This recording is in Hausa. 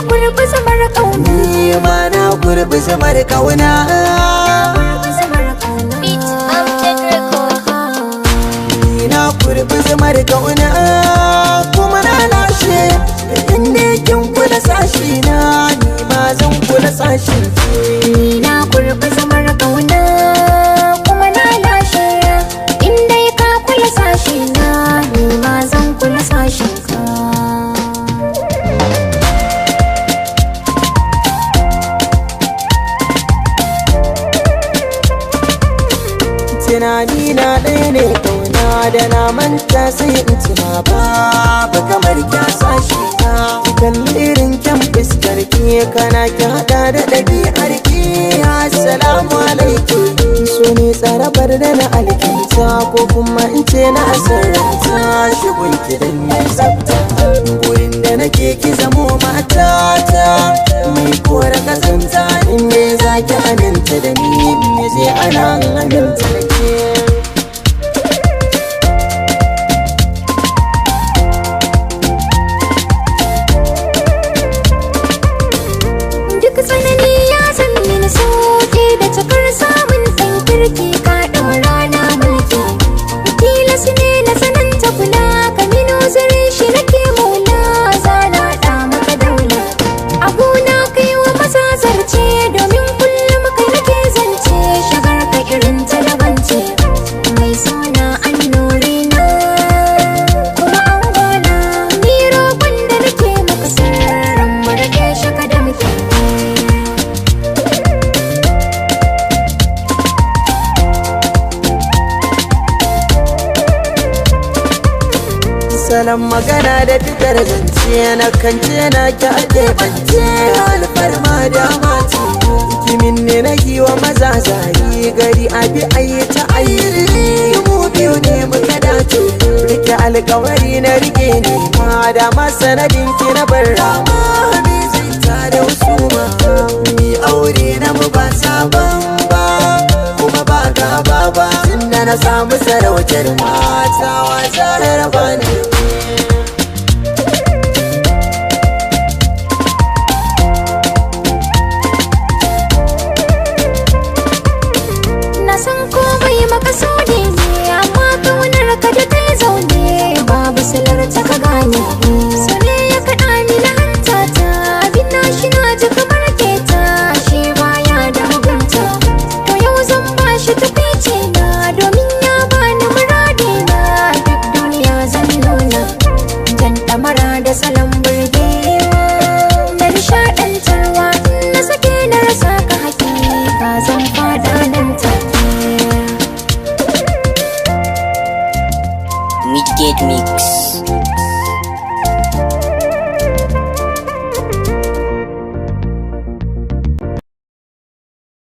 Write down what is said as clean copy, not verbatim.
Kurbi zamar kauna. Ni ma na kurbi zamar kauna. Kurbi zamar kauna. Beat Amjad Record. Ni na kurbi zamar kauna kuma na lashe. Inda kin kula sashi na, ni ma zan kula sashin ki. Ni na kurbi zamar kauna kuma na lashe. In dai ka kula sashi na, ni ma zan kula sashin ka. Tunani na ɗaya ne kauna da na manta sai in tuna babu kamar kya sashi na. Kalli irin kyan fuskar ki, kana ki hada da ɗabi'ar ki. Assalamu alaikum. So ne tsarabar da na alkinta ko kuma in ce na asaranta. Shigun ki dan mai tsafta, gurin da nake ki zamo matata. Mai kora kazanta, in ne zaki aminta da ni, me zai ana aminta da ke. Duk tsanani ya san mini sauki da cikar samun ɗan kirki, ka ɗaura na mulki. Tilas ne na sananta kula ka mino zirin shi nake maula, zana ɗa maka daula. Abuna kai wa maza zarce, domin kullum kai nake zance, shigar ka irin ta daban ce. Mai suna annuri na kuma an gona, ni roƙon da nake maka sirrin mu rage shi ka damke. Salon magana da fitar zance na kance na ki ake bance, alfarma da mati. Kimin ne na giwa maza zari gari abi ayi ta ayi, mu biyu ne muka dace. Rike alkawari na rike ne ma da masanadin ki na bar rama. Mi zai ta da husuma, mi aure na mu ba sabon ba kuma ba gaba ba. Tunda na samu sarautar mata, wasa raba ni. Na san komai makasudi ne, amma kaunar ka da ta zaune babu silar ta ka gane. So ne ya kaɗa ni na hanta ta, abin na shi na ji kamar keta, shi baya da mugunta. To yau zan ba shi tukwici na, domin ya bani muradi na, duk duniya zan nuna. Jan ɗamara da salon burgewa da nishaɗantarwa, in na sake na rasa ka hakika zan fada nan take. Midgate Mix.